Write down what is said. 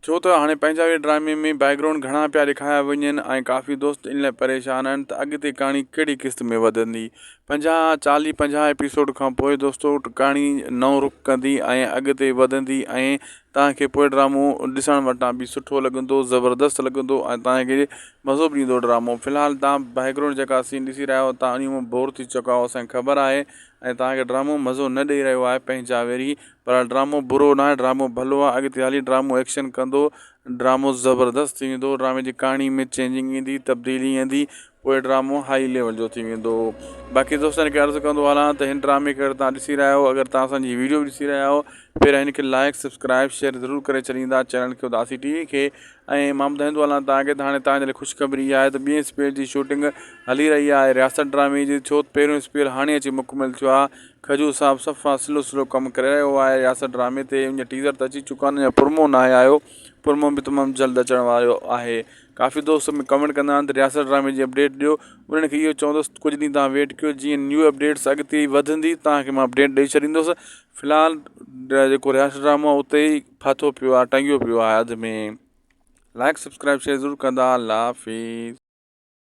ڇو ته هاڻي پنهنجا وير ڊرامي ۾ بيڪ گرائونڊ گهڻا پيا ڏيکاريا وڃن ۽ ڪافي دوست ان لاء پريشان آهن ته اڳتي ڪهاڻي ڪهڙي قسط ۾ وڌندي پنجاهه چاليهه پنجاهه ايپيسوڊ کان پوء دوستو ڪهاڻي نئون رخ ڪندي ۽ اڳتي وڌندي ۽ توهان کي پوء ڊرامو ڏسڻ وٽان به سٺو لڳندو زبردست لڳندو ۽ توهان کي مزو به ايندو ڊرامو في الحال توهان بيڪ گرائونڊ جيڪا سين ڏسي رهيا آهيو توهان انهي مان بور ٿي چڪا آهيو اسان کي خبر آهي ۽ توهان کي ڊرامو مزو نه ڏئي رهيو آهي پنهنجا ويري پر ڊرامو برو ناهي ڊرامو ڀلو آهي اڳتي هلي ڊرامو ايڪشن ڪندو ڊرامو زبردست ٿي ويندو ڊرامي جي ڪهاڻي ۾ چينجنگ ايندي تبديلي ايندي پوء ڊرامو هائي ليول جو ٿي ويندو باقي دوستن کي عرض ڪندو هلان ته هن ڊرامي کي اگر توهان ڏسي رهيا آهيو اگر توهان اسان جي ويڊيو به ڏسي رهيا آهيو پهريان هن کي لائڪ سبسڪرائب شيئر ضرور ڪري ڇڏيندا چينل کي اداسي ٽي وي کي ۽ مان ٻڌائيندو هلان توهان کي ته هاڻي توهان جي لاء خوشخبري اها آهي ته ٻئي اسپيل جي شوٽنگ هلي رهي آهي رياست ڊرامي جي ڇو ته پهريون اسپيل هاڻي اچي مڪمل ٿيو آهي کجو صاحب صفا سلو سلو ڪم ڪري رهيو آهي رياست ڊرامي تي ان جا ٽيزر ته اچي چڪا آهن اڃا پرومو ناهي آيو پرومو به تمام جلد اچڻ وارو آهي ڪافي دوست ڪمينٽ ڪندا آهن ته رياست ڊرامي جي اپڊيٽ ڏيو انهن کي اهو چوندس ڪجهه ڏينهن توهان ويٽ ڪيو جيئن نيو اپڊيٽس اڳتي وڌندي توهان کي مان اپڊيٽ ڏئي ڇڏيندس في الحال جيڪو رياست ڊرامو آهي اتي ئي ڦاٿو پيو آهي ٽنگيو پيو آهي اڌ ۾ لائڪ سبسڪرائب شيئر ضرور ڪندا الله حافظ.